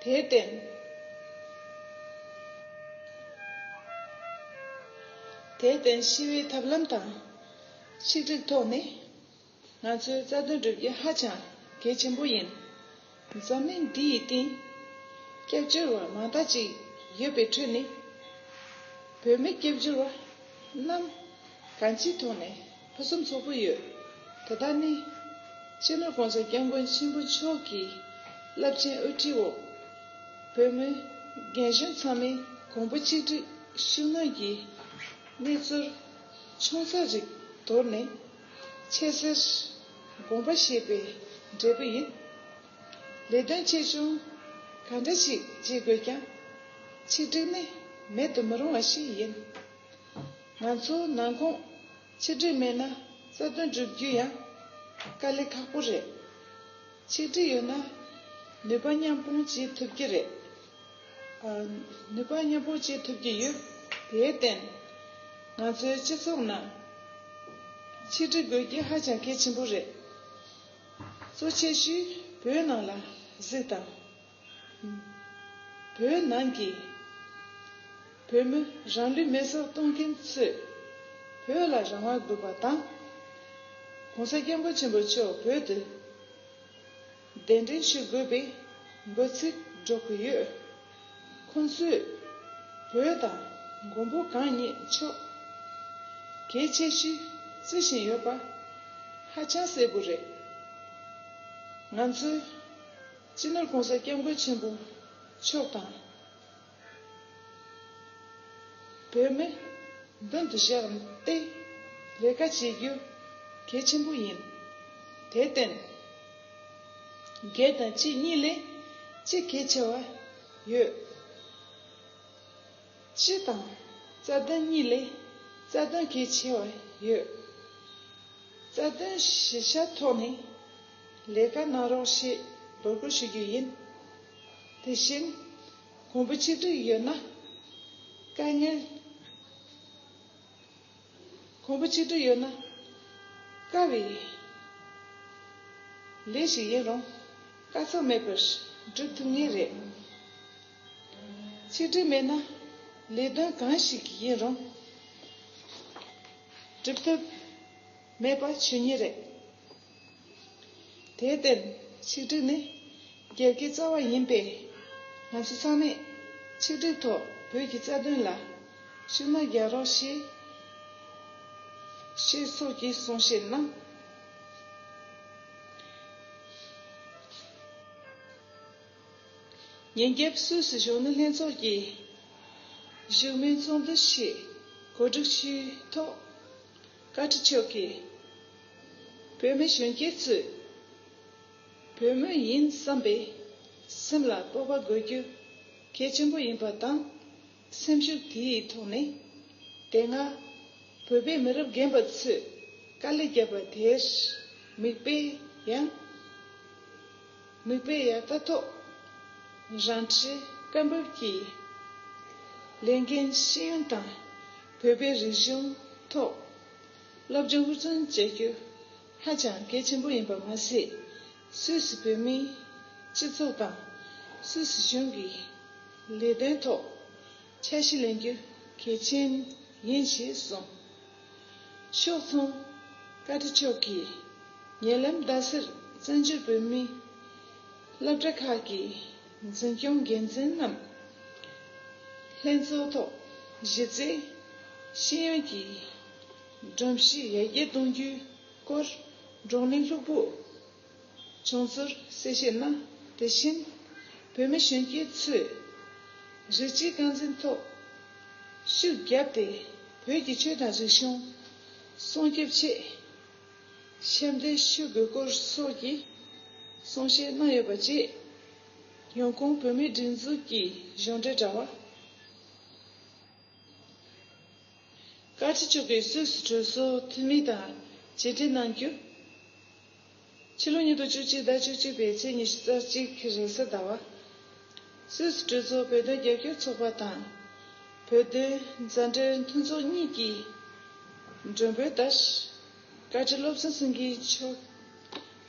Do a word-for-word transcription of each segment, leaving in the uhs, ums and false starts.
དེར་བརྟེན། དེར་བརྟེན་ཞི་བའི་ཐབས་ལམ་དང་ཆིག་སྒྲིལ་ཐོག་ནས། ང་ཚོའི་རྩ་དོན་སྒྲུབ་རྒྱུ་ཧ་ཅང་གལ་ཆེན་པོ་ཡིན། འཛམ་གླིང་འདི་ཡི་སྟེང་སྐྱབས་བཅོལ་བ་མང་དག་ཅིག་ཡོད་པའི་ཁྲོད་ནས། བོད་མི་སྐྱབས་བཅོལ་བ་རྣམས་གང་ཅིའི་ཐོག་ནས་ཕུན་སུམ་ཚོགས་པོ་ཡོད། དེ་དག་ནི་སྤྱི་ནོར་༸གོང་ས་༸སྐྱབས་མགོན་ཆེན་པོ་མཆོག་གི་རླབས་ཆེན་དབུ་ཁྲིད་འོག་བོད་མི་རྒན་གཞོན་ཚང་མས་གོང་བུ་གཅིག་སྒྲིལ་ཤུགས་སྣོན་གྱི་གནས་ཚུལ་ཆུང་ཙག་ཅིག་དོར་ནས་ཆེས་གསེར་དགོངས་པ་བཞེས་པའི་འབྲས་བུ་ཡིན། ལས་དོན་ཆེ་ཆུང་གང་འདྲ་ཞིག་བྱེད་དགོས་ཀྱང་ཆིག་སྒྲིལ་ནི་མེད་དུ་མི་རུང་བ་ཞིག་ཡིན། ང་ཚོ་ནང་ཁོངས་ཆིག་སྒྲིལ་མེད་ན་རྩ་དོན་སྒྲུབ་རྒྱུ་ཡང་དཀའ་ལས་ཁག་པོ་རེད། ཆིག་སྒྲིལ་ཡོད་ན་ནུས་པ་མཉམ་སྤུངས་བྱེད་ཐུབ་ཀྱི་རེད། ཨ། ནུས་པ་མཉམ་སྤུངས་བྱེད་ཐུབ་ཀྱི་ཡོད། དེར་བརྟེན། ང་ཚོའི་སྤྱི་ཚོགས་ནང་ཆིག་སྒྲིལ་དགོས་རྒྱུ་ཧ་ཅང་གལ་ཆེན་པོ་རེད། གཙོ་ཆེ་ཤོས་བོད་ནང་ལ་གཟིགས་དང་། བོད་ནང་གི་བོད་མི་རང་ལུས་མེར་སྲེག་གཏོང་མཁན་ཚོས་བོད་ལ་རང་དབང་དགོས་པ་དང་། ༸གོང་ས་༸སྐྱབས་མགོན་ཆེན་པོ་མཆོག་བོད་དུ་གདན་འདྲེན་ཞུ་དགོས་པའི་འབོད་ཚིག་སྒྲོག་གི་ཡོད། ཁོང་ཚོས་བོད་དང་མགོན་པོ་གང་ཉིད་མཆོག་གལ་ཆེ་ཤོས་བརྩི་བཞིན་ཡོད་པ་ཧ་ཅང་གསལ་པོ་རེད། ང་ཚོས་སྤྱི་ནོར་༸གོང་ས་༸སྐྱབས་མགོན་ཆེན་པོ་མཆོག་དང་། བོད་མི་མདུན་དུ་བཞག་སྟེ་ལས་ཀ་བྱེད་རྒྱུ་གལ་ཆེན་པོ་ཡིན། དེར་བརྟེན། སྒེར་དང་སྤྱི་གཉིས་ལས་གཅིག་གལ་ཆེ་བ་ཡོད། སྤྱི་དང་རྩ་དོན་གཉིས་ལས་རྩ་དོན་གལ་ཆེ་བ་ཡོད། རྩ་དོན་གཞི་རྩའི་ཐོག་ནས་ལས་ཀ་གནང་རོགས་ཞེས་འབོད་སྐུལ་ཞུ་རྒྱུ་ཡིན། དེ་བཞིན་གོང་བུ་གཅིག་སྒྲིལ་ཡོད་ན་དཀའ་ངལ། གོང་བུ་གཅིག་སྒྲིལ་ཡོད་ན་དཀའ་བའི་ལས་ཤིག་ཡིན་རུང་དཀའ་ཚེགས་མེད་པར་སྒྲུབ་ཐུབ་ངེས་རེད། ཆིག་སྒྲིལ་མེད་ན་ལས་དོན་གང་ཞིག་ཡིན་རུང་སྒྲུབ་ཐབས་མེད་པ་ཆོས་ཉིད་རེད། དེར་བརྟེན་ཆིག་སྒྲིལ་ནི་རྒྱལ་ཁའི་རྩ་བ་ཡིན་པས། ང་ཚོ་ཚང་མས་ཆིག་སྒྲིལ་ཐོག་བོད་ཀྱི་རྩ་དོན་ལ་ཤུགས་སྣོན་རྒྱག་རོགས་ཞེས་ཞེས་སོགས་ཀྱི་གསུང་བཤད་གནང་། ཉིན་རྒྱབ་སུད་སི་གཞོན་ནུ་ལྷན་ཚོགས་ཀྱི་བཞུགས་མོལ་ཚོགས་འདུ་ཞིག་གོ་སྒྲིག་ཞུས་ཐོག་བཀའ་ཁྲི་མཆོག་གིས། བོད་མི་གཞོན་སྐྱེས་ཚོས་བོད་མི་ཡིན་བསམ་པའི་སེམས་ལ་སྤོབས་པ་དགོས་རྒྱུ་གལ་ཆེན་པོ་ཡིན་པ་དང་། སེམས་ཤུགས་དེའི་ཐོག་ནས་དེ་སྔ་བོད་པའི་མི་རབས་རྒན་པ་ཚོས་དཀའ་ལས་བརྒྱབ་པ་དེར་མིག་དཔེ་ཡང་མིག་དཔེ་ཡང་ལྟ་ཐོག་རང་འཁྲི་བཀའ་འབེབས་ཀྱི་ལས་འགན་ཤེས་ཡོན་དང་བོད་པའི་རིག་གཞུང་ཐོག་སློབ་སྦྱོང་ཧུར་བརྩོན་བྱེད་རྒྱུ་ཧ་ཅང་གལ་ཆེན་པོ་ཡིན་པ་མ་ཟད། སུད་སི་བོད་མིའི་སྤྱི་ཚོགས་དང་སུད་སི་གཞུང་གི་ལས་དོན་ཐོག་འཆར་གཞི་ལེན་རྒྱུ་གལ་ཆེན་ཡིན་ཞེས་གསུངས། ཕྱོགས་མཚུངས། བཀའ་ཁྲི་མཆོག་གིས་ཉེ་ལམ་རྡ་སར་བཙན་བྱོལ་བོད་མིའི་སློབ་གྲྭ་ཁག་གི་འཛིན་སྐྱོང་འགན་འཛིན་རྣམས་ལྷན་ཚོགས་ཐོག་གཞི་རྩའི་ཤེས་ཡོན་གྱི་སྒྲོམ་གཞི་ཡར་རྒྱས་གཏོང་རྒྱུའི་སྐོར་བགྲོ་གླེང་ལྷུག་པོ་བྱུང་ཚུལ་གསལ་བཤད་གནང་། དེ་བཞིན་བོད་མི་གཞོན་སྐྱེས་ཚོས་རིགས་གཅིག་རྐང་འཛིན་ཐོག་ཤུགས་བརྒྱབ་སྟེ་བོད་ཀྱི་ཆོས་དང་རིག་གཞུང་སྲུང་སྐྱོབ་ཆེད་ཞབས་འདེགས་ཞུ་དགོས་སྐོར་སོགས་ཀྱི་གསུང་བཤད་གནང་ཡོད་པ་བཅས། ཡོང་ཁུངས་བོད་མིའི་སྒྲིག་འཛུགས་ཀྱི་གཞུང་འབྲེལ་དྲ་བ། བཀའ་ཁྲི་མཆོག་གིས་སུད་སི་གྲོས་ཚོགས་འཐུས་མི་དང་མཇལ་འཕྲད་གནང་རྒྱུ། ཕྱི་ལོ་ཉིས་སྟོང་བཅུ་གཅིག་ཟླ་བཅུ་གཅིག་པའི་ཚེས་ཉི་ཤུ་རྩ་གཅིག་རེས་གཟའ་ཟླ་བ། སུད་སི་གྲོས་ཚོགས་བོད་དོན་རྒྱབ་སྐྱོར་ཚོགས་པ་དང་། བོད་དོན་མཛའ་འབྲེལ་མཐུན་ཚོགས་གཉིས་ཀྱིས་མགྲོན་འབོད་ལྟར། བཀའ་ཁྲི་བློ་བཟང་སེང་གེ་མཆོག་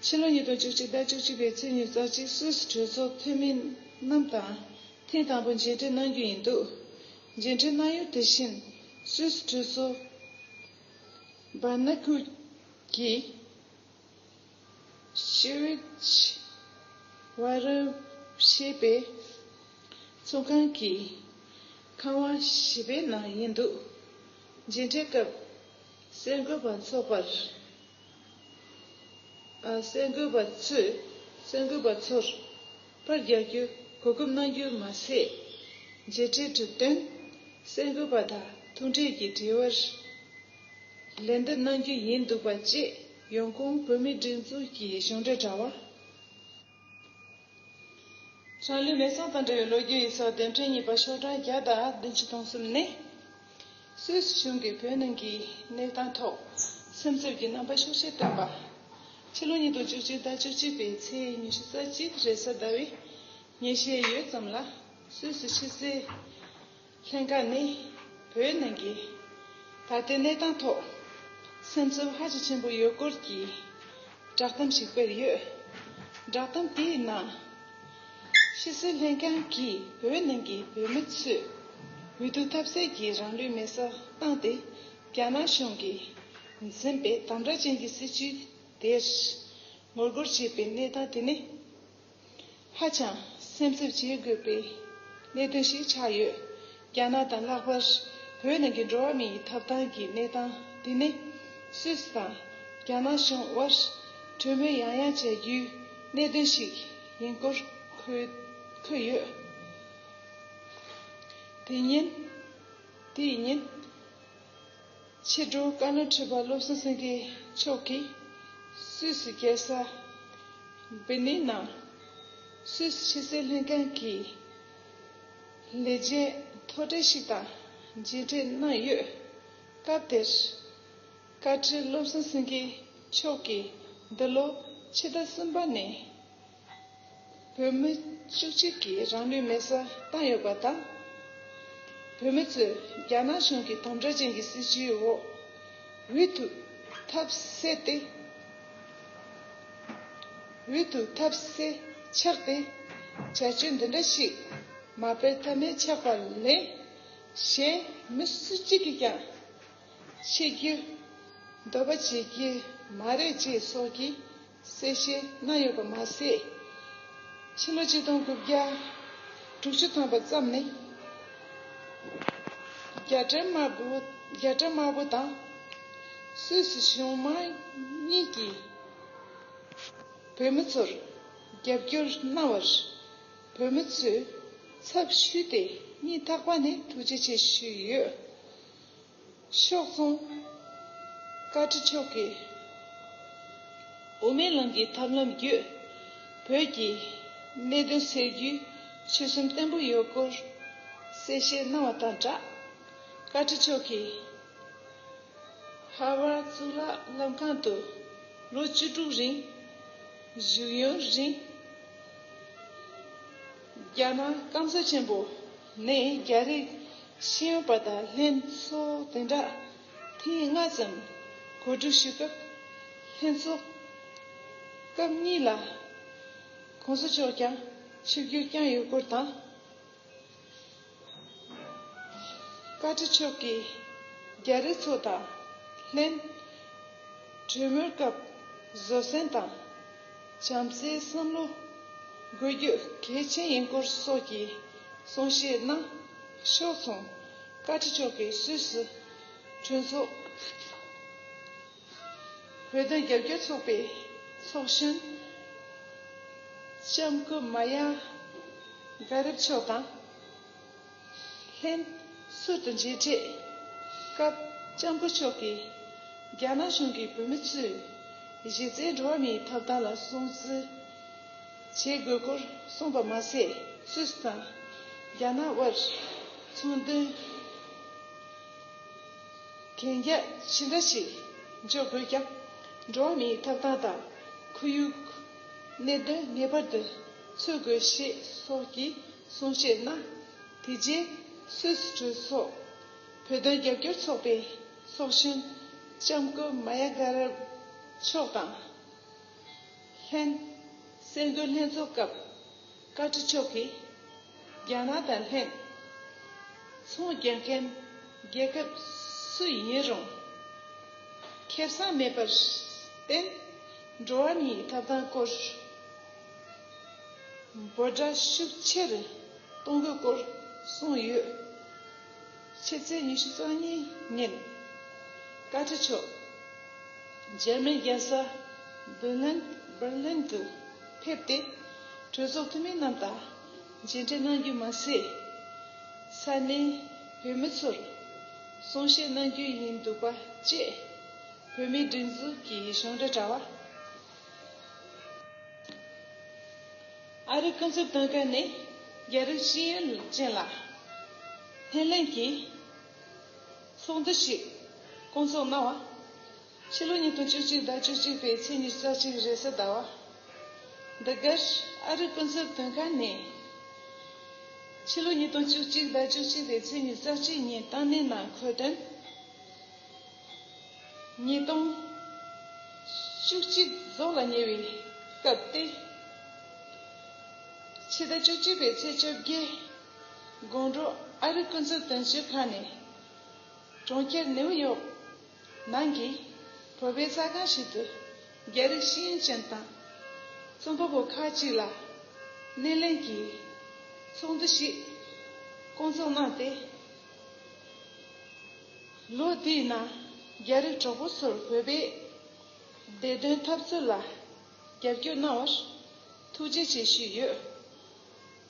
ཕྱི་ལོ་ཉིས་སྟོང་བཅུ་གཅིག་ཟླ་བཅུ་གཅིག་པའི་ཚེས་ཉི་ཤུ་རྩ་གཅིག་སུད་སི་གྲོས་ཚོགས་འཐུས་མི་ རྣམས་དང་ཐེངས་དང་པོ་མཇལ་འཕྲད་གནང་རྒྱུ་ཡིན་འདུག་མཇལ་འཕྲད་གནང་ཡུལ་དེ་བཞིན་སུད་སི་གྲོས་ཚོགས་བར་ན་ཁུལ་གྱི་ཤེ་རིད་ཝ་ར་ཞེས་པའི་ཚོགས་ཁང་གི་ཁང་བ་བཞི་པའི་ནང་ཡིན་འདུག་མཇལ་འཕྲད་སྐབས་གསར་འགོད་པ་ཚོགས་པར། ཨ། གསར་འགོད་པ་ཚོས་གསར་འགོད་པ་ཚོར་པར་རྒྱག་རྒྱུ་གོ་སྐབས་གནང་རྒྱུ་མ་ཟད། མཇལ་འཕྲད་གྲུབ་དོན་གསར་འགོད་པ་དང་ཐུག་འཕྲད་ཀྱི་དྲི་བར་ལན་འདེབས་གནང་རྒྱུ་ཡིན་འདུག་པ་བཅས་ཡོང་ཁུངས་བོད་མིའི་སྒྲིག་འཛུགས་ཀྱི་གཞུང་འབྲེལ་དྲ་བ། རང་ལུས་མེར་སྲེག་དང་འབྲེལ་བའི་ལོ་རྒྱུས་ཡིག་ཚགས་འདེམས་ཁྲལ་གཉིས་པ་ཤོག་གྲངས་བརྒྱ་དང་བདུན་ཅུ་དོན་གསུམ་ནས། སུད་སི་གཞུང་གིས་བོད་ནང་གི་གནས་སྟངས་ཐོག་སེམས་འཚབ་ཀྱི་རྣམ་པ་ཤུགས་ཆེ་བཏོན་པ། ཕྱི་ལོ་ཉིས་སྟོང་བཅུ་གཅིག་ཟླ་བཅུ་གཅིག་པའི་ཚེས་ཉི་ཤུ་རྩ་གཅིག་རེས་གཟའ་ཟླ་བའི་ཉིན་ཤས་ཡོལ་ཙམ་ལ་སུད་སི་ཕྱི་སྲིད་ལྷན་ཁང་ནས་བོད་ནང་གི་ད་ལྟའི་གནས་སྟངས་ཐོག་སེམས་འཚབ་ཧ་ཅང་ཆེན་པོ་ཡོད་སྐོར་གྱི་བསྒྲགས་གཏམ་ཞིག་སྤེལ་ཡོད། བསྒྲགས་གཏམ་དེའི་ནང་། ཕྱི་སྲིད་ལྷན་ཁང་གིས་བོད་ནང་གི་བོད་མི་ཚོས་འོས་བསྡུ་ཐབས་ཟད་ཀྱིས་རང་ལུས་མེར་སྲེག་བཏང་སྟེ། རྒྱ་ནག་གཞུང་གིས་འཛིན་པའི་དམ་དྲག་ཅན་གྱི་སྲིད་བྱུས་དེར་ངོ་རྒོལ་བྱེད་པའི་གནས་སྟངས་དེ་ནི། ཧ་ཅང་སེམས་འཚབ་བྱེད་དགོས་པའི་གནད་དོན་ཞིག་ཆགས་ཡོད། རྒྱ་ནག་དང་ལྷག་པར་བོད་ནང་གི་འགྲོ་བ་མིའི་ཐོབ་ཐང་གི་གནས་སྟངས་འདི་ནི་སུད་སི་དང་རྒྱ་ནག་གཞུང་དབར་གྲོས་མོལ་ཡང་ཡང་བྱ་རྒྱུའི་གནད་དོན་ཞིག་ཡིན་སྐོར་འཁོད་འཁོད་ཡོད། དེ་ཉིན། དེའི་ཉིན། ཕྱི་དྲོ་བཀའ་བློན་ཁྲི་པ་བློ་བཟང་སེང་གེ་མཆོག་གིས་སུད་སི་རྒྱལ་ས་བྷི་ནིན་ནང་སུད་སི་ཕྱི་སྲིད་ལྷན་ཁང་གི་ལས་བྱེད་མཐོ་གྲས་ཤིག་དང་མཇལ་འཕྲད་གནང་ཡོད། སྐབས་དེར་བཀའ་ཁྲི་བློ་བཟང་སེང་གེ་མཆོག་གིས་འདི་ལོ་ཕྱི་ཟླ་གསུམ་པ་ནས། བོད་མི་བཅུ་གཅིག་གིས་རང་ལུས་མེར་སྲེག་བཏང་ཡོད་པ་དང་། བོད་མི་ཚོས་རྒྱ་ནག་གཞུང་གི་དམ་དྲག་ཅན་གྱི་སྲིད་བྱུས་འོག་འོས་བསྡུ་ཐབས་ཟད་དེ། འོས་བསྡུ་ཐབས་ཟད་ཆགས་ཏེ། བྱ་སྤྱོད་འདི་འདྲ་ཞིག་མ་སྤེལ་ཐབས་མེད་ཆགས་པ་ལས། གཞན་མི་སུ་གཅིག་གིས་ཀྱང་། ཤི་རྒྱུ། འདོད་པ་བྱེད་ཀྱི་མ་རེད་ཅེས་སོགས་ཀྱི་གསལ་བཤད་གནང་ཡོད་པ་མ་ཟད། ཕྱི་ལོ་ཆིག་སྟོང་དགུ་བརྒྱ་དྲུག་ཅུ་ཐམ་པ་ཙམ་ནས་རྒྱ་བལ་དམར་པོ། རྒྱ་བལ་དམར་པོ་དང་སུད་སི་གཞུང་མང་གཉིས་ཀྱིས་བོད་མི་ཚོར་རྒྱབ་སྐྱོར་གནང་བར་བོད་མི་ཚོས་ཚབ་ཞུས་ཏེ་སྙིང་ཐག་པ་ནས་ཐུགས་རྗེ་ཆེ་ཞུས་ཡོད། ཤོག་ཙོང་། བཀའ་ཁྲི་མཆོག་གིས་དབུ་མའི་ལམ་གྱི་ཐབས་ལམ་བརྒྱུད་བོད་ཀྱི་གནད་དོན་སེལ་རྒྱུའི་ཆོད་སེམས་བརྟན་པོ་ཡོད་སྐོར་གསལ་བཤད་གནང་བ་དང་སྦྲགས། བཀའ་ཁྲི་མཆོག་གིས་ཧར་ཝར་གཙུག་ལག་ལམ་ཁང་དུ་ལོ་བཅུ་དྲུག་རིང་བཞུགས་ཡུན་རིང་། རྒྱ་ནག་སྐམ་ས་ཆེན་པོ་ནས་རྒྱ་རིགས་ཤེས་ཡོན་པ་དང་ལྷན་ཚོགས་དེ་འདྲ་ཐེངས་ལྔ་ཙམ་གོ་སྒྲིག་ཞུས་སྐབས། ལྷན་ཚོགས་སྐབས་གཉིས་ལ་༸གོང་ས་མཆོག་ཀྱང་ཆིབས་བསྒྱུར་བསྐྱངས་ཡོད་སྐོར་དང་། བཀའ་ཁྲི་མཆོག་གིས་རྒྱ་རིགས་ཚོ་དང་ལྷན་གྲོས་མོལ་སྐབས་བཟོད་བསྲན་དང་བྱམས་བརྩེའི་བསམ་བློ་དགོས་རྒྱུ་གལ་ཆེན་ཡིན་སྐོར་སོགས་ཀྱི་གསུང་བཤད་གནང་། ཤོག་ཙོང་། བཀའ་ཁྲི་མཆོག་གིས་སུད་སི་གྲོས་ཚོགས་བོད་དོན་རྒྱབ་སྐྱོར་ཚོགས་པའི་ཚོགས་གཞོན་ལྕམ་སྐུ་མ་ཡ་གྷ་རབ་མཆོག་དང་། ལྷན་ཚོགས་དང་མཇལ་འཕྲད་སྐབས་ལྕམ་སྐུ་མཆོག་གིས་རྒྱ་ནག་གཞུང་གིས་བོད་མི་ཚོའི་གཞི་རྩའི་འགྲོ་བ་མིའི་ཐོབ་ཐང་ལ་སྲུང་བརྩི་བྱེད་དགོས་སྐོར་གསུངས་པ་མ་ཟད། སུད་སི་དང་རྒྱ་ནག་དབར་ཚོང་དོན་གན་རྒྱ་ཇི་འདྲ་ཞིག་འཇོག་དགོས་ཀྱང་། འགྲོ་བ་མིའི་ཐོབ་ཐང་དང་ཁོར་ཡུག་གནད་དོན་ངེས་པར་དུ་འཚོལ་དགོས་ཞེས་སོགས་ཀྱི་གསུང་བཤད་གནང་། དེ་རྗེས་སུད་སི་གྲོས་ཚོགས་བོད་དོན་རྒྱབ་སྐྱོར་ཚོགས་པའི་ཚོགས་གཞོན་ལྕམ་སྐུ་མ་ཡ་གྷ་རབ་མཆོག་དང་ལྷན་གསར་འགོད་ལྷན་ཚོགས་སྐབས་བཀའ་ཁྲི་མཆོག་གིས་ རྒྱ་ནག་དང་ལྷན་ཚོང་རྒྱག་མཁན་རྒྱལ་ཁབ་སུ་ཡིན་རུང་། ཁེ་བཟང་མེད་པར་བརྟེན། འགྲོ་བ་མིའི་ཐོབ་ཐང་སྐོར་འབོད་སྒྲ་ཤུགས་ཆེར་གཏོང་དགོས་སྐོར་གསུངས་ཡོད། ཕྱི་ཚེས་ཉི་ཤུ་རྩ་གཉིས་ཉིན། བཀའ་ཁྲི་མཆོག་འཇར་མན་རྒྱལ་ས་བྷར་ལིན། བྷར་ལིན་དུ་ཕེབས་ཏེ། གྲོས་ཚོགས་འཐུས་མི་རྣམས་དང་མཇལ་འཕྲད་གནང་རྒྱུ་མ་ཟད། ས་གནས་བོད་མི་ཚོར་གསུང་བཤད་གནང་རྒྱུ་ཡིན་འདུག་པ་བཅས། བོད་མིའི་སྒྲིག་འཛུགས་ཀྱི་གཞུང་འབྲེལ་དྲ་བ། ཨ་རིའི་སྐུ་ཚབ་དོན་ཁང་ནས་རྒྱ་རིགས་ཤེས་ཡོན་ཅན་ལ་སྣེ་ལེན་གྱིས་ཚོགས་འདུ་ཞིག་བསྐོང་ཚོགས་གནང་བ། ཕྱི་ལོ་ཉིས་སྟོང་བཅུ་གཅིག་ཟླ་བཅུ་གཅིག་པའི་ཚེས་ཉི་ཤུ་རྩ་གཅིག་རེས་གཟའ་ཟླ་བ། འདི་གར་ཨ་རིའི་སྐུ་ཚབ་དོན་ཁང་ནས། ཕྱི་ལོ་ཉིས་སྟོང་བཅུ་གཅིག་ཟླ་བཅུ་གཅིག་པའི་ཚེས་ཉི་ཤུ་རྩ་གཅིག་ཉིན་བཏང་གནས་ནང་འཁོད་དོན། ཉིས་སྟོང་བཅུ་གཅིག་རྫོགས་ལ་ཉེ་བའི་སྐབས་ཏེ། ཕྱི་ཟླ་བཅུ་གཅིག་པའི་ཚེས་བཅོ་བརྒྱད། དགོང་དྲོ་ཨ་རིའི་སྐུ་ཚབ་དོན་གཅོད་ཁང་ནས། གྲོང་ཁྱེར་ནེའུ་ཡོག་ནང་གི་བོད་པའི་ཚོགས་ཁང་ཞིག་ཏུ། རྒྱ་རིགས་ཤེས་ཡོན་ཅན་དང་རྩོམ་པ་པོ་ཁག་ཅིག་ལ་སྣེ་ལེན་གྱིས་ཚོགས་འདུ་ཞིག་བསྐོང་ཚོགས་གནང་སྟེ། ལོ་འདིའི་ནང་རྒྱ་རིགས་གྲོགས་པོ་ཚོར་བོད་པའི་བདེ་དོན་འཐབ་རྩོད་ལ་རྒྱབ་སྐྱོར་གནང་བར་ཐུགས་རྗེ་ཆེ་ཞུས་ཡོད།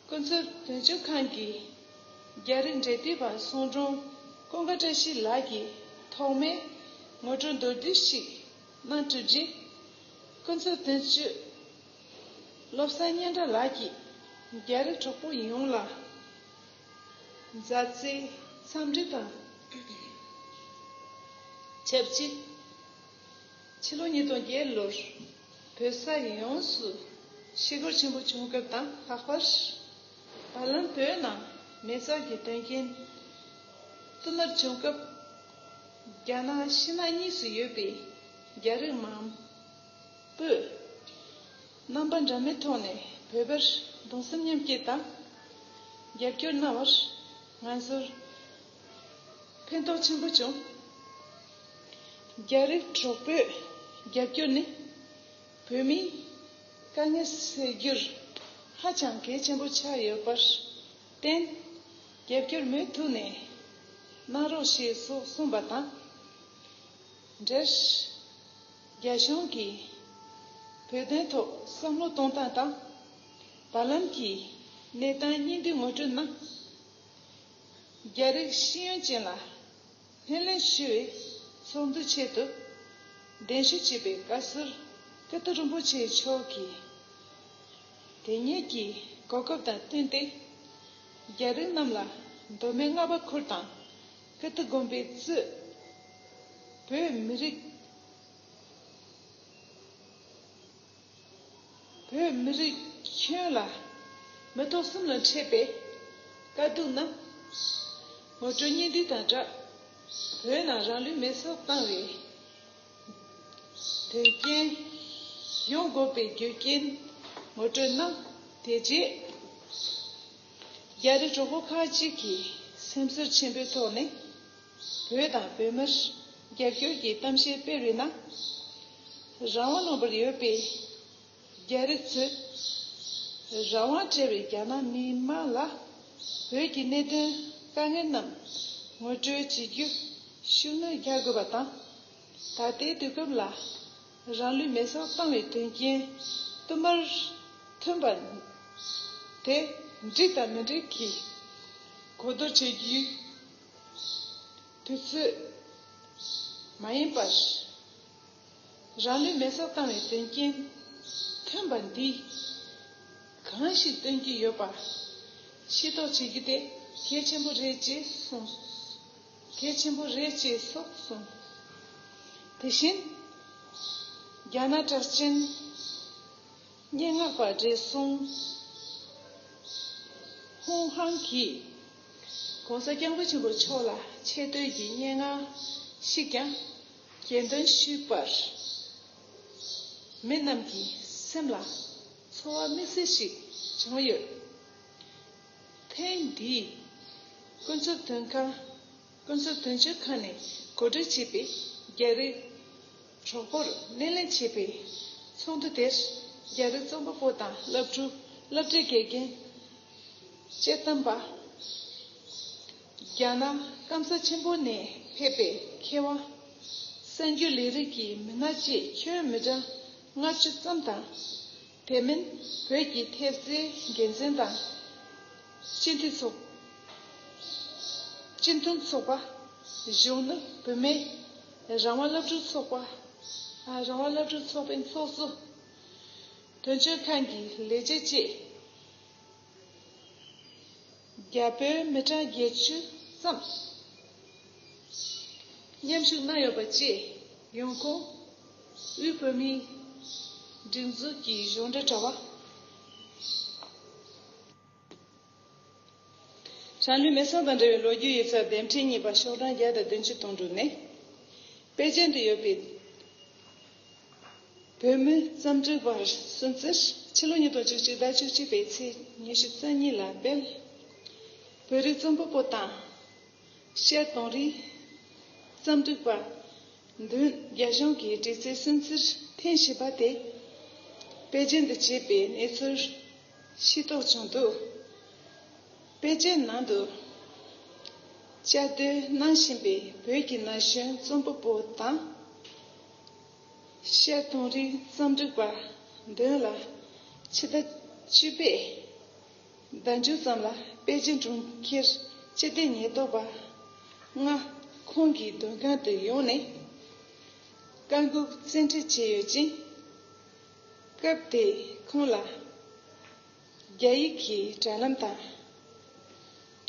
སྐུ་ཚབ་དོན་གཅོད་ཁང་གི་རྒྱ་རིགས་འབྲེལ་མཐུད་པ་ཚོང་དྲུང་ཀུན་དགའ་བཀྲ་ཤིས་ལགས་ཀྱིས་ཐོག་མའི་ངོ་སྤྲོད་མདོར་བསྡུས་ཤིག་གནང་གྲུབ་རྗེས། སྐུ་ཚབ་དོན་གཅོད་བློ་བཟང་སྙན་གྲགས་ལགས་ཀྱིས་རྒྱ་རིགས་གྲོགས་པོ་ཡོངས་ལ་མཛའ་བརྩེའི་འཚམས་འདྲི་དང་ཆབས་ཅིག་ཕྱི་ལོ་ཉིས་སྟོང་བརྒྱད་ལོར་བོད་ས་ཡོངས་སུ་ཤི་སྐོར་ཆེན་པོ་བྱུང་སྐབས་དང་ལྷག་པར། བར་ལམ་བོད་ནང་མེ་སྲེག་གི་དོན་རྐྱེན་བསྟུད་མར་བྱུང་སྐབས། རྒྱ་ནག་ཕྱི་ནང་གཉིས་སུ་ཡོད་པའི་རྒྱ་རིགས་མང་པོས་རྣམ་པ་འདྲ་མིན་ཐོག་ནས་བོད་པར་གདུང་སེམས་མཉམ་སྐྱེད་དང་རྒྱབ་སྐྱོར་གནང་བར་ང་ཚོར་ཕན་ཐོགས་ཆེན་པོ་བྱུང་། རྒྱ་རིགས་གྲོགས་པོའི་རྒྱབ་སྐྱོར་ནི་བོད་མིའི་དཀའ་ངལ་སེལ་རྒྱུར་ཧ་ཅང་གལ་ཆེན་པོ་ཆགས་ཡོད་པར་བརྟེན། རྒྱབ་སྐྱོར་མུ་མཐུད་ནས་གནང་རོགས་ཞེས་སོགས་གསུངས་པ་དང་འབྲེལ། རྒྱ་གཞུང་གིས་བོད་དོན་ཐོག་བསམ་བློ་གཏོང་སྟངས་དང་། བར་ལམ་གྱི་གནས་སྟངས་སྙིང་བསྡུས་ངོ་སྤྲོད་གནང་། རྒྱ་རིགས་ཤེས་ཡོན་ཅན་ལ་སྣེ་ལེན་ཞུ་བའི་ཚོགས་འདུ་ཆེད་དུ་གདན་ཞུ་བྱས་པའི་བཀའ་ཟུར་ཀིརྟི་རིན་པོ་ཆེ་མཆོག་གིས། དེ་ཉིད་ཀྱི་གོ་སྐབས་དང་བསྟུན་ཏེ། རྒྱ་རིགས་རྣམས་ལ་མདོ་སྨད་རྔ་བ་ཁུལ་དང་ཀིརྟི་དགོན་པས་གཙོས། བོད་མི་རིགས། བོད་མི་རིགས་ཁྱོན་ལ་མི་ཐོག་གསུམ་ལ་འཕྲད་པའི་དཀའ་སྡུག་རྣམས་ངོ་སྤྲོད་སྙིང་བསྡུས་དང་སྦྲགས། བོད་ནང་རང་ལུས་མེ་སྲེག་བཏང་བའི་དོན་རྐྱེན་ཡོང་དགོས་པའི་རྒྱུ་རྐྱེན་ངོ་སྤྲོད་གནང་། དེ་རྗེས་རྒྱ་རིགས་གྲོགས་པོ་ཁག་ཅིག་གིས་སེམས་ཚོར་ཆེན་པོའི་ཐོག་ནས། བོད་དང་བོད་མིར་རྒྱབ་སྐྱོར་གྱི་གཏམ་བཤད་སྤེལ་བའི་ནང་། རང་དབང་ལུང་པར་ཡོད་པའི་རྒྱ་རིགས་ཚོས། རང་དབང་བྲལ་བའི་རྒྱ་ནག་མི་དམངས་ལ་བོད་ཀྱི་གནད་དོན་དཀའ་ངལ་རྣམས་ངོ་སྤྲོད་བྱེད་རྒྱུ་ཤུགས་སྣོན་རྒྱག་དགོས་པ་དང་། ད་ལྟའི་དུས་སྐབས་ལ་རང་ལུས་མེ་སྲེག་བཏང་བའི་དོན་རྐྱེན་བསྟུད་མར་ཐོན་པ་དེ་འགྲིག་དང་མི་འགྲིག་གི་གོ་བསྡུར་བྱེད་རྒྱུའི་དུས་ཚོད་མ་ཡིན་པར། རང་ལུས་མེ་སྲེག་བཏང་བའི་དོན་རྐྱེན་ཐོན་པ་འདིས་གང་ཞིག་སྟོན་གྱི་ཡོད་པ་ཤེས་རྟོགས་བྱེད་རྒྱུ་དེ་གལ་ཆེན་པོ་རེད་ཅེས་གསུངས། གལ་ཆེན་པོ་རེད་ཅེས་སོགས་གསུངས། དེ་བཞིན་རྒྱ་ནག་གྲགས་ཅན་སྙན་ངག་པ་བགྲེས་སོང་ཧུང་ཧང་གིས་༸གོང་ས་༸སྐྱབས་མགོན་ཆེན་པོ་མཆོག་ལ་ཆེ་བསྟོད་ཀྱི་སྙན་ངག་ཞིག་ཀྱང་གྱེར་འདོན་ཞུས་པར། མི་རྣམས་ཀྱི་སེམས་ལ་ཚོར་བ་དམིགས་བསལ་ཞིག་བྱུང་ཡོད། ཐེངས་འདིའི་ཀུན་རྫོབ་དོན་ཁང་། ཀུན་རྫོབ་དོན་གཅོད་ཁང་ནས་གོ་སྒྲིག་བྱས་པའི་རྒྱ་རིགས་གྲོགས་པོར་སྣེ་ལེན་བྱས་པའི་ཚོགས་འདུ་དེར་རྒྱ་རིགས་རྩོམ་པ་པོ་དང་སློབ་ཕྲུག་སློབ་གྲྭའི་དགེ་རྒན། དཔྱད་གཏམ་པ། རྒྱ་ནག་སྐམ་ས་ཆེན་པོ་ནས་ཕེབས་པའི་མཁས་དབང་། གསར་འགྱུར་ལས་རིགས་ཀྱི་མི་སྣ་བཅས་ཁྱོན་མི་གྲངས་ལྔ་བཅུ་ཙམ་དང་། དེ་མིན་བོད་ཀྱི་ཐེབས་རྩའི་འགན་འཛིན་དང་། སྤྱི་འཐུས་ཚོགས། སྤྱི་མཐུན་ཚོགས་པ། གཞུང་ནུབ་བུད་མེད་རང་དབང་སློབ་ཕྲུག་ཚོགས་པ། ཨ། རང་དབང་སློབ་ཕྲུག་ཚོགས་པའི་ཚོགས་གཙོ། དོན་གཅོད་ཁང་གི་ལས་བྱེད་བཅས། རྒྱ་བོད་མི་གྲངས་བརྒྱད་ཅུ་ཙམ་མཉམ་ཞུགས་གནང་ཡོད་པ་བཅས་ཡོང་ཁུངས། དབུས་བོད་མིའི་སྒྲིག་འཛུགས་ཀྱི་གཞུང་འབྲེལ་དྲ་བ། རང་ལུས་མེར་སྲེག་དང་འབྲེལ་བའི་ལོ་རྒྱུས་ཡིག་ཚགས་འདེམས་ཁྲིད་གཉིས་པ་ཤོག་གྲངས་བརྒྱ་དང་བདུན་ཅུ་དོན་དྲུག་ནས། པེ་ཅིན་དུ་ཡོད་པའི་བོད་མི་རྩོམ་སྒྲིག་པ་སུན་ཙེར་ཕྱི་ལོ་ཉིས་སྟོང་བཅུ་གཅིག་ཟླ་བཅུ་གཅིག་པའི་ཚེས་ཉི་ཤུ་རྩ་གཉིས་ལ་སྦེལ། བོད་རིགས་རྩོམ་པ་པོ་དང་། ཤར་དུང་རིའི་རྩོམ་སྒྲིག་པ་མདུན་རྒྱ་གཞུང་གི་དྲི་རྩད་སུན་ཙེར་ཐེངས་བཞི་པ་དེ་པེ་ཅིན་དུ་བྱས་པའི་གནས་ཚུལ་ཤེས་རྟོགས་བྱུང་འདུག་པེ་ཅིན་ནང་དུ་བཅའ་སྡོད་གནང་བཞིན་པའི་བོད་ཀྱི་ན་གཞོན་རྩོམ་པ་པོ་དང་། ཤར་དུང་རིའི་རྩོམ་སྒྲིག་པ་མདུན་ལ་ཕྱི་ཟླ་བཅུ་པའི་ཟླ་མཇུག་ཙམ་ལ་པེ་ཅིན་གྲོང་ཁྱེར་སྤྱི་བདེ་ཉེན་རྟོག་པ་ལྔ་ཁོང་གི་མདུན་ཁང་དུ་ཡོང་ནས་བཀའ་འགུག་བཙན་ཁྲིད་བྱས་ཡོད་ཅིང་། སྐབས་དེའི་ཁོང་ལ་རྒྱ་ཡིག་གི་དྲ་ལམ་དང་།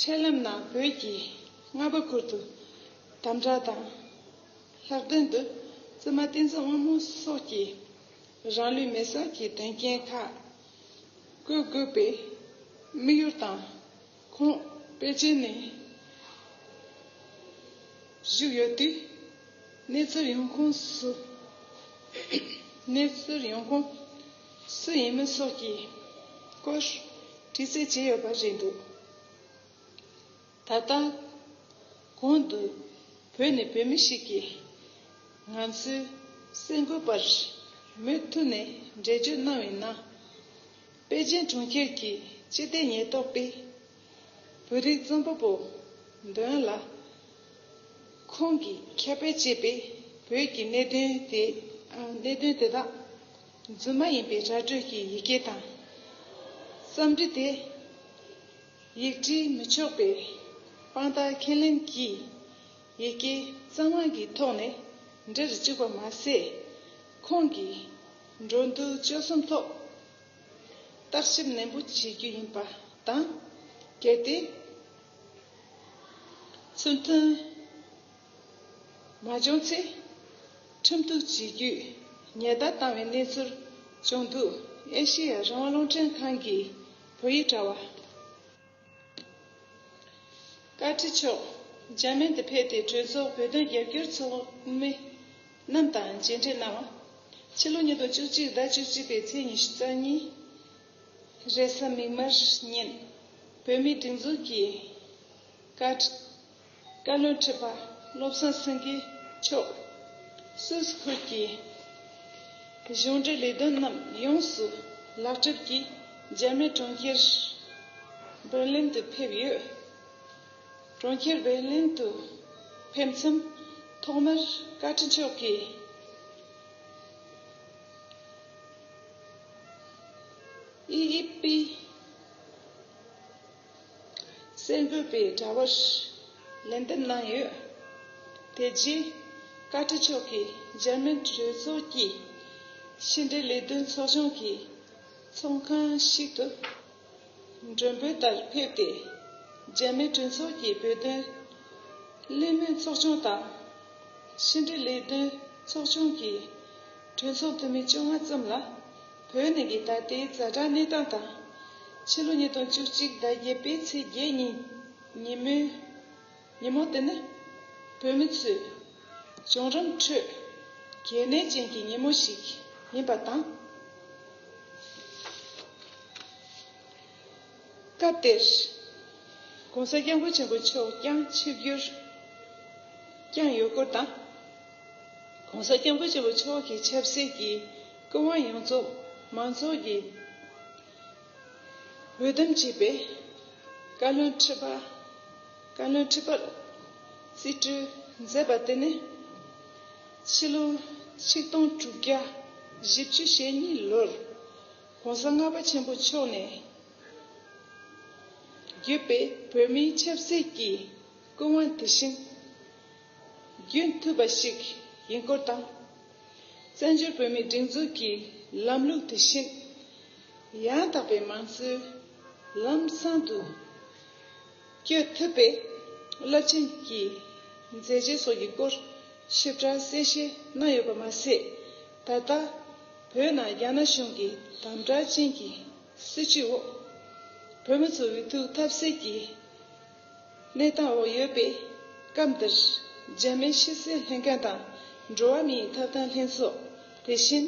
འཕྲིན་ལམ་ནང་བོད་ཀྱི་རྔ་པ་ཁུལ་དུ་དམ་དྲག་དང་། ལྷག་དོན་དུ་བཙུན་མ་བསྟན་འཛིན་དབང་མོ་སོགས་ཀྱིས་རང་ལུས་མེར་སྲེག་གི་དོན་རྐྱེན་ཁག་བཀོད་དགོས་པའི་དམིགས་ཡུལ་དང་། ཁོང་པེ་ཅིན་ནས་བཞུགས་ཡོད་དུས། གནས་ཚུལ་ཡོང་ཁུངས་སུ། གནས་ཚུལ་ཡོང་ཁུངས་སུ་ཡིན་མིན་སོགས་ཀྱི་སྐོར་དྲི་རྩད་བྱས་ཡོད་པ་རེད་འདུག་ད་ལྟ་གོང་དུ་བོད་ནས་བོད་མི་ཞིག་གིས་ང་ཚོའི་གསར་འགོད་པར་མུ་མཐུད་ནས་འགྲེལ་བརྗོད་གནང་བའི་ནང་། པེ་ཅིན་གྲོང་ཁྱེར་གྱི་སྤྱི་བདེ་ཉེན་རྟོག་པས་བོད་རིགས་རྩོམ་པ་པོ་མདུན་ལ་ཁོང་གིས་ཁྱབ་སྤེལ་བྱས་པའི་བོད་ཀྱི་གནད་དོན་དེ། ཨ། གནད་དོན་དེ་དག་རྫུན་མ་ཡིན་པའི་ར་སྤྲོད་ཀྱི་ཡི་གེ་དང་། རྩོམ་བྲིས་དེ་ཡིག་བྲིས་མི་ཆོག་པའི་དཔང་རྟགས་ཁས་ལེན་གྱི་ཡི་གེ་གཙང་མ་གི་ཐོག་ནས་འབྲི་རུ་བཅུག་པ་མ་ཟད། ཁོང་གི་འགྲོ་འདུག་སྤྱོད་གསུམ་ཐོག་བརྟག་ཞིབ་ནན་པོ་བྱེད་རྒྱུ་ཡིན་པ་དང་། གལ་ཏེ་ཚུལ་མཐུན་མ་བྱུང་ཚེ། ཁྲིམས་གཏུག་བྱེད་རྒྱུའི་ཉེན་བརྡ་བཏང་བའི་གནས་ཚུལ་བྱུང་འདུག་ཨེ་ཤེ་ཡ་རང་དབང་རླུང་འཕྲིན་ཁང་གི་བོད་ཡིག་དྲ་བ། བཀའ་ཁྲི་མཆོག་འཇར་མན་དུ་ཕེབས་ཏེ་གྲོས་ཚོགས་བོད་དོན་རྒྱབ་སྐྱོར་ཚོགས་མི་རྣམས་དང་མཇལ་འཕྲད་གནང་བ། ཕྱི་ལོ་ཉིས་སྟོང་བཅུ་གཅིག་ཟླ་བཅུ་གཅིག་པའི་ཚེས་ཉི་ཤུ་རྩ་གཉིས། རེས་གཟའ་མིག་དམར་ཉིན་བོད་མིའི་སྒྲིག་འཛུགས་ཀྱི་བཀའ་བཀའ་བློན་ཁྲི་པ་བློ་བཟང་སེང་གེ་མཆོག་སུད་སི་ཁུལ་གྱི་གཞུང་འབྲེལ་ལས་དོན་རྣམས་ཡོངས་སུ་ལག་འཁྲབ་ཀྱིས་འཇར་མན་གྲོང་ཁྱེར་བྷར་ལིན་དུ་ཕེབས་ཡོད། གྲོང་ཁྱེར་བྷར་ལིན་དུ་ཕེབས་མཚམས་ཐོག་མར་བཀའ་ཁྲི་མཆོག་གིས། ཨི་ཨི་པི་གསར་འགོད་པའི་དྲ་བར་ལན་འདེབས་གནང་ཡོད། དེ་རྗེས་བཀའ་ཁྲི་མཆོག་གིས་འཇར་མན་གྲོས་ཚོགས་ཀྱི་ཕྱི་འབྲེལ་ལས་དོན་ཚོགས་ཆུང་གི་ཚོགས་ཁང་ཞིག་ཏུ་མགྲོན་འབོད་ལྟར་ཕེབས་ཏེ། འཇར་མན་གྲོས་ཚོགས་ཀྱི་བོད་དོན་བློན་མོལ་ཚོགས་ཆུང་དང་། ཕྱི་འབྲེལ་ལས་དོན་ཚོགས་ཆུང་གི་གྲོས་ཚོགས་འཐུས་མི་བཅོ་ལྔ་ཙམ་ལ་བོད་ནང་གི་ད་ལྟའི་ཛ་དྲག་གནས་སྟངས་དང་། ཕྱི་ལོ་ཉིས་སྟོང་བཅུ་གཅིག་ཟླ་བརྒྱད་པའི་ཚེས་བརྒྱད་ཉིན་ཉིན་མོའི་ཉིན་མོ་དེ་ནི་བོད་མི་ཚོས་བྱུང་རིམ་ཁྲོད་གལ་གནད་ཅན་གྱི་ཉིན་མོ་ཞིག་ཡིན་པ་དང་། སྐབས་དེར་ ༸གོང་ས་༸སྐྱབས་མགོན་ཆེན་པོ་མཆོག་བསྐྱངས་ཆིབས་བསྒྱུར་བསྐྱངས་ཡོད་སྐོར་དང་། ༸གོང་ས་༸སྐྱབས་མགོན་ཆེན་པོ་མཆོག་གི་ཆབ་སྲིད་ཀྱི་སྐུ་དབང་ཡོངས་རྫོགས་མང་ཚོགས་ཀྱིས་འོས་འདེམས་བྱས་པའི་བཀའ་བློན་ཁྲི་པ་བཀའ་བློན་ཁྲི་པར་རྩིས་སྤྲོད་མཛད་པ་དེ་ནི། ཕྱི་ལོ་ཆིག་སྟོང་དྲུག་བརྒྱ་བཞི་བཅུ་ཞེ་གཉིས་ལོར་༸གོང་ས་ལྔ་པ་ཆེན་པོ་མཆོག་ནས་བརྒྱུད་པའི་བོད་མིའི་ཆབ་སྲིད་ཀྱི་སྐུ་དབང་དེ་བཞིན་རྒྱུན་མཐུད་པ་ཞིག་ཡིན་སྐོར་དང་། བཙན་བྱོལ་བོད་མིའི་སྒྲིག་འཛུགས་ཀྱི་ལམ་ལུགས་དེ་བཞིན་ཡང་དག་པའི་མང་གཙོའི་ལམ་སྲང་དུ་བསྐྱོད་ཐུབ་པའི་རླབས་ཆེན་གྱི་མཛད་རྗེས་སོགས་ཀྱི་སྐོར་ཞིབ་ཕྲ་གསལ་བཤད་གནང་ཡོད་པ་མ་ཟད། ད་ལྟ་བོད་ནང་རྒྱ་ནག་གཞུང་གི་དམ་དྲག་ཅན་གྱི་སྲིད་བྱུས་འོག་བོད་མི་ཚོ་འུ་ཐུག་ཐབས་ཟད་ཀྱི་གནས་སྟངས་འོག་ཡོད་པའི་སྐབས་འདིར། འཇར་མན་ཕྱི་སྲིད་ལྷན་ཁང་དང་འགྲོ་བ་མིའི་ཐོབ་ཐང་ལྷན་ཚོགས། དེ་བཞིན་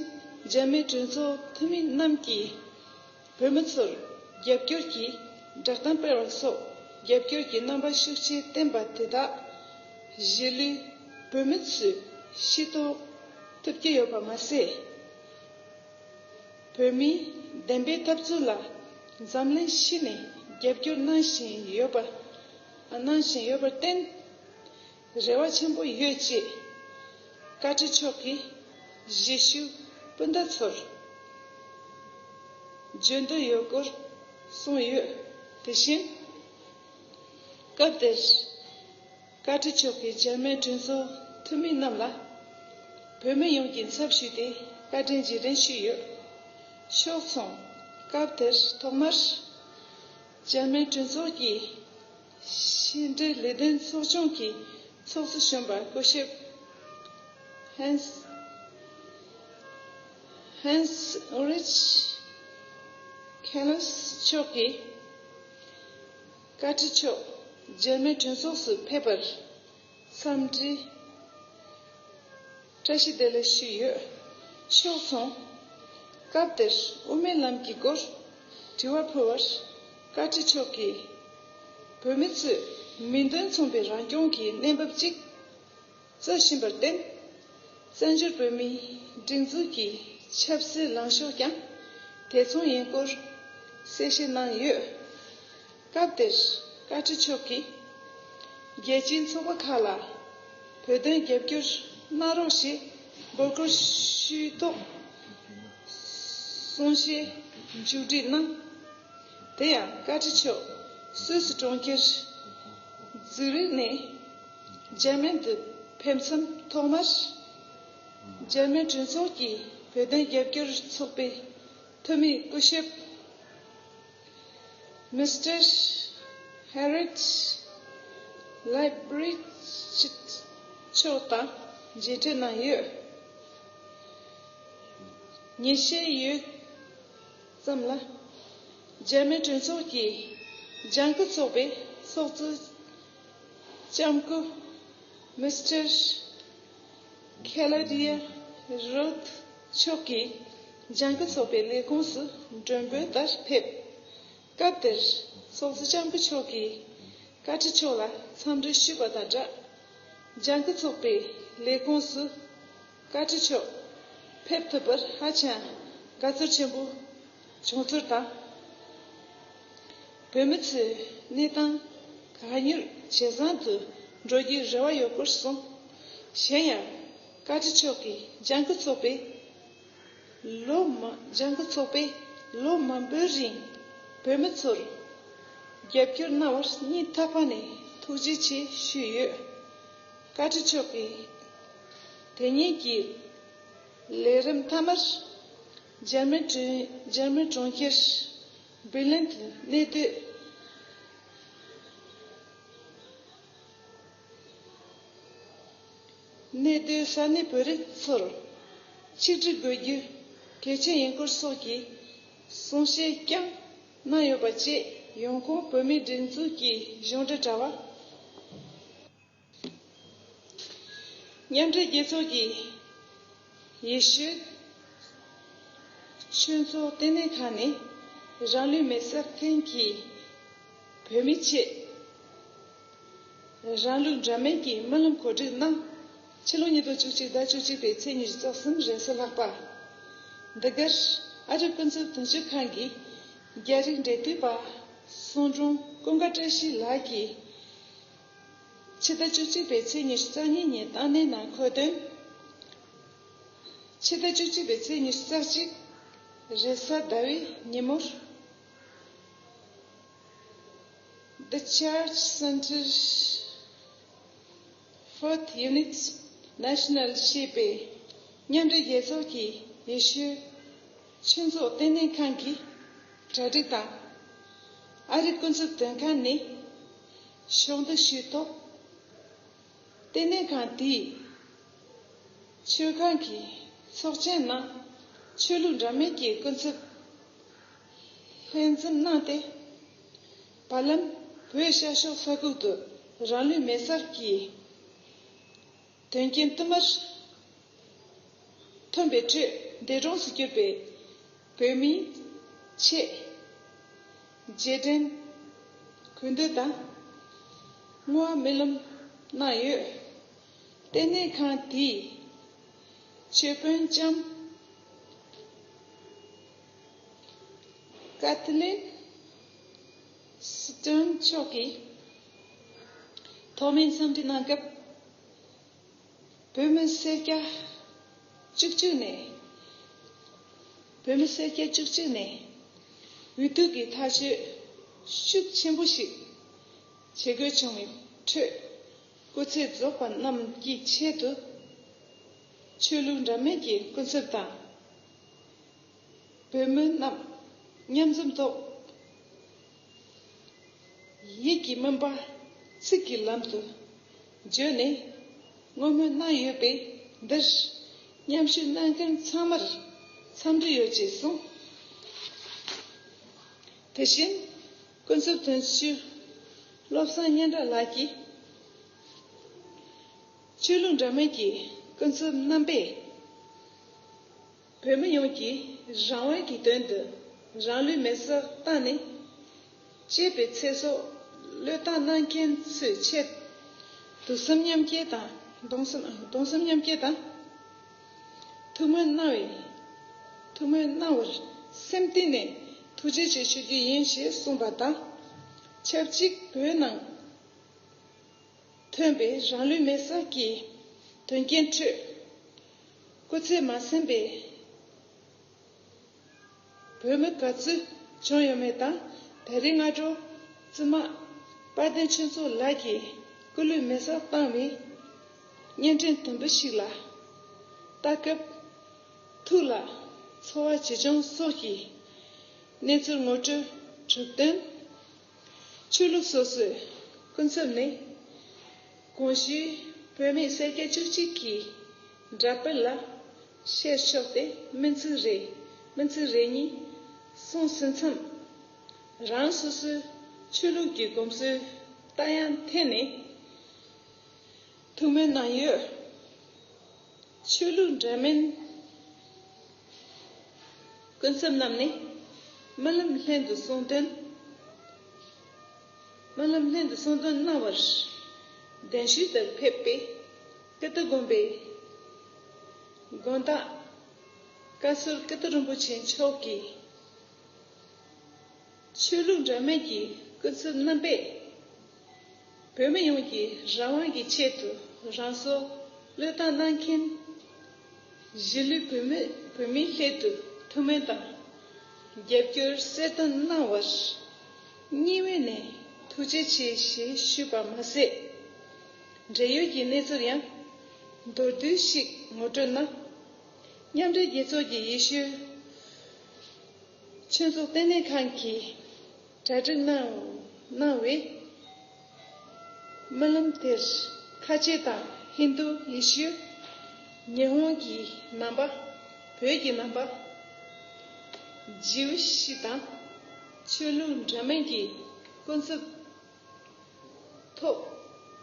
འཇར་མན་གྲོས་ཚོགས་འཐུས་མི་རྣམས་ཀྱིས་བོད་མི་ཚོར་རྒྱབ་སྐྱོར་གྱི་བསྒྲགས་གཏམ་སྤེལ་བ་སོགས་རྒྱབ་སྐྱོར་གྱི་རྣམ་པ་ཤུགས་ཆེ་བསྟན་པ་དེ་དག་གཞིས་ལུས་བོད་མི་ཚོས་ཤེས་རྟོགས་ཐུབ་ཀྱི་ཡོད་པ་མ་ཟད། བོད་མིའི་བདེན་པའི་འཐབ་རྩོད་ལ་འཛམ་གླིང་ཕྱི་ནས་རྒྱབ་སྐྱོར་གནང་བཞིན་ཡོད་པ། གནང་བཞིན་ཡོད་པར་བརྟེན། རེ་བ་ཆེན་པོ་ཡོད་ཅེས་བཀའ་ཁྲི་མཆོག་གིས་གཞིས་བཞུགས་སྤུན་ཟླ་ཚོར་བརྗོད་འདོད་ཡོད་སྐོར་གསུངས་ཡོད། དེ་བཞིན་སྐབས་དེར། བཀའ་ཁྲི་མཆོག་གིས་འཇར་མན་གྲོས་ཚོགས་འཐུས་མི་རྣམས་ལ་བོད་མི་ཡོངས་ཀྱི་ཚབ་ཞུས་ཏེ་བཀའ་དྲིན་རྗེས་དྲན་ཞུས་ཡོད། ཕྱོགས་མཚུངས། སྐབས་དེར་ཐོག་མར་འཇར་མན་གྲོས་ཚོགས་ཀྱི་ཕྱི་འབྲེལ་ལས་དོན་ཚོགས་ཆུང་གི་ཚོགས་གཙོ་གཞོན་པ་སྐུ་ཞབས་ཧན་སི་ཧན་སི་ཨུ་རིཆ་ཁེ་ལོས་མཆོག་གིས། བཀའ་ཁྲི་མཆོག་འཇར་མན་གྲོས་ཚོགས་སུ་ཕེབས་པར་འཚམས་འདྲི་བཀྲ་ཤིས་བདེ་ལེགས་ཞུས་ཡོད། ཕྱོགས་མཚུངས། སྐབས་དེར་དབུ་མའི་ལམ་གྱི་སྐོར་དྲི་བ་ཕུལ་བར། བཀའ་ཁྲི་མཆོག་གིས། བོད་མི་ཚོས་མིང་དོན་མཚུངས་པའི་རང་སྐྱོང་གི་གནས་བབ་ཅིག་རྩོད་བཞིན་པར་བརྟེན། བཙན་བྱོལ་བོད་མིའི་སྒྲིག་འཛུགས་ཀྱི་ཆབ་སྲིད་ལངས་ཕྱོགས་ཀྱང་དེ་མཚུངས་ཡིན་སྐོར་གསལ་བཤད་གནང་ཡོད། སྐབས་དེར་བཀའ་ཁྲི་མཆོག་གིས། རྒྱལ་སྤྱིའི་ཚོགས་པ་ཁག་ལ་བོད་དོན་རྒྱབ་སྐྱོར་གནང་རོགས་ཞེས་འབོད་སྐུལ་ཞུས་ཐོག་གསུང་བཤད་མཇུག་སྒྲིལ་གནང་། དེ་ཡང་བཀའ་ཁྲི་མཆོག་སུད་སི་གྲོང་ཁྱེར་ཛུ་རིག་ནས་འཇར་མན་དུ་ཕེབས་མཚམས་ཐོག་མར། འཇར་མན་གྲོས་ཚོགས་ཀྱི་བོད་དོན་རྒྱབ་སྐྱོར་ཚོགས་པའི་འཐུས་མི་སྐུ་ཞབས་མི་སི་ཊར་ཧེ་རིཊ་ལེབ་རིཆ་མཆོག་དང་མཇལ་འཕྲད་གནང་ཡོད། ཉིན་ཤས་ཡོད་ཙམ་ལ། འཇར་མན་གྲོས་ཚོགས་ཀྱི་ལྗང་ཁུ་ཚོགས་པའི་ཚོགས་གཙོ་ལྕམ་སྐུ་མི་སི་ཊར་ཁེ་ལ་ཌི་ཡ་རོད་མཆོག་གིས་ལྗང་ཁུ་ཚོགས་པའི་ལས་ཁུངས་སུ་མགྲོན་འབོད་ལྟར་ཕེབས། སྐབས་དེར་ཚོགས་གཙོ་ལྕམ་སྐུ་མཆོག་གིས་བཀའ་ཁྲི་མཆོག་ལ་འཚམས་འདྲི་ཞུས་པ་དང་སྦྲགས། ལྗང་ཁུ་ཚོགས་པའི་ལས་ཁུངས་སུ་བཀའ་ཁྲི་མཆོག་ཕེབས་ཐུབ་པར་ཧ་ཅང་དགའ་ཚོར་ཆེན་པོ་བྱུང་ཚུལ་དང་། བོད་མི་ཚོའི་གནས་སྟངས་གང་མྱུར་ཇེ་བཟང་དུ་འགྲོ་རྒྱུའི་རེ་བ་ཡོད་སྐོར་གསུངས། གཞན་ཡང་། བཀའ་ཁྲི་མཆོག་གིས་ལྗང་ཁུ་ཚོགས་པའི་ལོ་མ་ལྗང་ཁུ་ཚོགས་པས་ལོ་མང་པོའི་རིང་བོད་མི་ཚོར་རྒྱབ་སྐྱོར་གནང་བར་སྙིང་ཐག་པ་ནས་ཐུགས་རྗེ་ཆེ་ཞུས་ཡོད། བཀའ་ཁྲི་མཆོག་གིས་དེ་ཉིན་གྱི་ལས་རིམ་མཐའ་མར་འཇར་མན་གྲོང་འཇར་མན་གྲོང་ཁྱེར་བྷི་ལན་དུ་གནས་སྡོད། གནས་སྡོད་ས་གནས་བོད་རིགས་ཚོར་ཆིག་སྒྲིལ་དགོས་རྒྱུ་གལ་ཆེན་ཡིན་སྐོར་སོགས་ཀྱི་གསུང་བཤད་ཀྱང་གནང་ཡོད་པ་བཅས་ཡོང་ཁུངས་བོད་མིའི་སྒྲིག་འཛུགས་ཀྱི་གཞུང་འབྲེལ་དྲ་བ། མཉམ་འབྲེལ་རྒྱལ་ཚོགས་ཀྱི་ཡེ་ཤུའི་ཆོས་ཚོགས་ལྟེ་གནས་ཁང་ནས་རང་ལུས་མེར་སྲེག་མཁན་གྱི་བོད་མི་ཆེད་ རང་ལུགས་འདྲ་མིན་གྱི་སྨོན་ལམ་གོ་སྒྲིག་གནང་། ཕྱི་ལོ་ཉིས་སྟོང་བཅུ་གཅིག་ཟླ་བཅུ་གཅིག་པའི་ཚེས་ཉི་ཤུ་རྩ་གསུམ་རེས་གཟའ་ལྷག་པ། འདི་གར་ཨ་རི་ཀུན་གསབ་དོན་གཅོད་ཁང་གི་རྒྱ་རིགས་འབྲེལ་མཐུད་པ་གསུང་སྒྲུང་ཀུན་དགའ་བཀྲ་ཤིས་ལགས་ཀྱིས། ཕྱི་ཟླ་བཅུ་གཅིག་པའི་ཚེས་ཉི་ཤུ་རྩ་གཉིས་ཉིན་བཏང་གནས་ནང་འཁོད་དོན། ཕྱི་ཟླ་བཅུ་གཅིག་པའི་ཚེས་ཉི་ཤུ་རྩ་གཅིག་རེས་གཟའ་ཟླ་བའི་ཉིན་མོར། The Church Center Fourth Unit National ཞེས་པའི་མཉམ་འབྲེལ་རྒྱལ་ཚོགས་ཀྱི་ཡེ་ཤུའི་ཆོས་ཚོགས་ལྟེ་གནས་ཁང་གི་གྲ་སྒྲིག་དང་། ཨ་རི་ཀུན་གསབ་དོན་ཁང་ནས་ཕྱོགས་བསྡུ་ཞུས་ཐོག་ལྟེ་གནས་ཁང་དེའི་ཆོས་ཁང་གི་ཚོགས་ཆེན་ནང་ཆོས་ལུགས་འདྲ་མིན་གྱི་ཀུན་གསབ་ལྷན་འཛོམས་གནང་སྟེ། བར་ལམ་བོད་ཤར་ཕྱོགས་ས་ཁུལ་དུ་རང་ལུས་མེར་སྲེག་གི་དོན་རྐྱེན་བསྟུད་མར་ཐོན་པའི་ཁྲོད་འདས་གྲོངས་སུ་གྱུར་པའི་བོད་མིའི་ཆེད་རྗེས་དྲན་གུས་འདུད་དང་བསྔོ་བ་སྨོན་ལམ་གནང་ཡོད། ལྟེ་གནས་ཁང་དེའི་ཆོས་དཔོན་ལྕམ་ཀ་ཐི་ལིན་སི་ཏོན་མཆོག་གིས་ཐོག་མའི་འཚམས་འདྲི་གནང་སྐབས། བོད་མི་སེར་སྐྱ་བཅུ་གཅིག་ནས། བོད་མི་སེར་སྐྱ་བཅུ་གཅིག་ནས་འོས་བསྡུ་གི་ཐག་གཅོད་ཤུགས་ཆེན་པོ་ཞིག་བྱེད་དགོས་བྱུང་བའི་ཁྲོད། སྐུ་ཚེ་རྫོགས་པ་རྣམས་ཀྱི་ཆེད་དུ་ཆོས་ལུགས་འདྲ་མིན་གྱི་ཀུན་གསབ་དང་། བོད་མི་རྣམས་མཉམ་འཛོམས་ཐོག་ཡིད་ཀྱི་སྨོན་པ་ཚིག་གི་ལམ་དུ་བརྗོད་ནས་བསྔོ་སྨོན་གནང་ཡོད་པས། འདིར་མཉམ་ཞུགས་གནང་མཁན་ཚང་མར་འཚམས་འདྲི་ཡོད་ཅེས་གསུངས། དེ་བཞིན་ཀུན་གསབ་དོན་གཅོད་བློ་བཟང་སྙན་གྲགས་ལགས་ཀྱིས། ཆོས་ལུགས་འདྲ་མིན་གྱི་ཀུན་གསབ་རྣམ་པས། བོད་མི་ཡོངས་ཀྱི་རང་དབང་གི་དོན་དུ་རང་ལུས་མེར་སྲེག་བཏང་ནས་གཅེས་པའི་ཚེ་སྲོག་བློས་བཏང་གནང་མཁན་ཚོའི་ཆེད་དུ་སེམས་མཉམ་སྐྱེད་དང་། གདུང་སེམས། གདུང་སེམས་མཉམ་སྐྱེད་དང་། ཐུགས་སྨོན་གནང་བའི། ཐུགས་སྨོན་གནང་བར་སེམས་གཏིང་ནས་ཐུགས་རྗེ་ཆེ་ཞུ་རྒྱུ་ཡིན་ཞེས་གསུངས་པ་དང་། ཆབས་ཅིག་བོད་ནང་ཐོན་པའི་རང་ལུས་མེར་སྲེག་གི་དོན་རྐྱེན་ཁྲོད། སྐུ་ཚེ་མ་ཟིན་པའི་བོད་མི་ག་ཚོད་བྱུང་ཡོད་མེད་དང་། ད་རེས་སྔ་དྲོ་བཙུན་མ་དཔལ་ལྡན་ཆོས་ཚོགས་ལགས་ཀྱིས་སྐུ་ལུས་མེ་སྲེག་བཏང་བའི་བརྙན་འཕྲིན་དུམ་བུ་ཞིག་ལ་ལྟ་སྐབས། ཐུགས་ལ་ཚོར་བ་ཇི་བྱུང་སོགས་ཀྱི་གནས་ཚུལ་ངོ་སྤྲོད་གྲུབ་བསྟུན། ཆོས་ལུགས་སོ་སོའི་ཀུན་གསབ་ནས་གོང་ཞུས་བོད་མི་སེར་སྐྱ་བཅུ་གཅིག་གི་འདྲ་དཔོན་ལ་བཤད་ཆོག་སྟེ། སྨོན་ཚིག་རེ། སྨོན་ཚིག་རེ་གཉིས་གསུངས་ཟིན་མཚམས། རང་སོ་སོའི་ཆོས་ལུགས་ཀྱི་གོམས་སྲོལ་ལྟ་ཡང་འཐེན་ནས། ཐུགས་སྨོན་གནང་ཡོད། ཆོས་ལུགས་འདྲ་མིན་ཀུན་གསབ་རྣམས་ནས་སྨོན་ལམ་ལྷན་དུ་གསུང་འདོན། སྨོན་ལམ་ལྷན་དུ་གསུང་འདོན་གནང་བར་གདན་ཞུས་ལྟར་ཕེབས་པའི་ཀིརྟི་དགོན་པའི་དགོན་བདག་བཀའ་ཟུར་ཀིརྟི་རིན་པོ་ཆེ་མཆོག་གིས། ཆོས་ལུགས་འདྲ་མིན་གྱི་སྐུ་ཚབ་རྣམ་པས་བོད་མི་ཡོངས་ཀྱི་རང་དབང་གི་ཆེད་དུ་རང་སྲོག་བློས་བཏང་གནང་མཁན་གཞིས་ལུས་བོད་མི། བོད་མིའི་སླད་དུ་ཐུགས་སྨོན་དང་རྒྱབ་སྐྱོར་གསལ་སྟོན་གནང་བར་སྙིང་དབུས་ནས་ཐུགས་རྗེ་ཆེ་ཞེས་ཞུས་པ་མ་ཟད། འབྲེལ་ཡོད་ཀྱི་གནས་ཚུལ་ཡང་མདོར་བསྡུས་ཤིག་ངོ་སྤྲོད་གནང་། མཉམ་འབྲེལ་རྒྱལ་ཚོགས་ཀྱི་ཡེ་ཤུའི་ཆོས་ཚོགས་ལྟེ་གནས་ཁང་གིས་གྲ་སྒྲིག་གནང་གནང་བའི་སྨོན་ལམ་དེར་ཁ་ཆེ་དང་ཧིན་རྡུ། ཡེ་ཤུ། ཉི་ཧོང་གི་ནང་པ། བོད་ཀྱི་ནང་པ། ཇིའུ་ཤི་དང་ཆོས་ལུགས་འདྲ་མིན་གྱི་ཀུན་གསབ་ཐོག་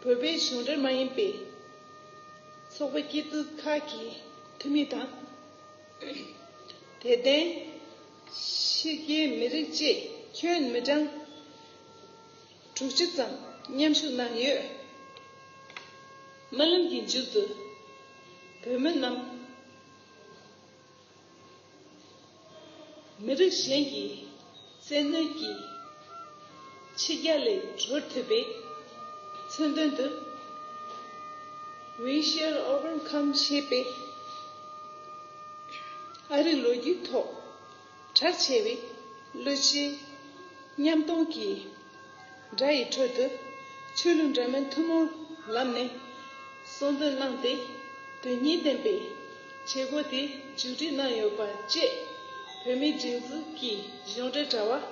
བོད་པའི་གཞུང་འབྲེལ་མ་ཡིན་པའི་ཚོགས་པ་སྐྱིད་སྡུག་ཁག་གི་འཐུས་མི་དང་། དད་ལྡན་ཕྱི་རྒྱལ་མི་རིགས་བཅས་ཁྱོན་མི་གྲངས་དྲུག་ཅུ་ཙམ་མཉམ་ཞུགས་གནང་ཡོད། སྨོན་ལམ་གྱི་མཇུག་ཏུ། བོད་མི་རྣམས་མི་རིགས་གཞན་གྱི་བཙན་གནོན་གྱི་ཕྱི་རྒྱལ་ལས་གྲོལ་ཐུབ་པའི་མཚོན་དོན་དུ། We shall overcome ཞེས་པའི་ཨ་རིའི་ལོ་རྒྱུས་ཐོག་གྲགས་ཆེ་བའི་གླུ་གཞས་མཉམ་གཏོང་གི་སྒྲ་ཡི་ཁྲོད་དུ། ཆོས་ལུགས་འདྲ་མིན་ཐུན་མོང་ལམ་ནས་གསོལ་འདེབས་གནང་སྟེ། དོན་སྙིང་ལྡན་པའི་བྱེད་སྒོ་དེ་མཇུག་སྒྲིལ་གནང་ཡོད་པ་བཅས། བོད་མིའི་སྒྲིག་འཛུགས་ཀྱི་གཞུང་འབྲེལ་དྲ་བ་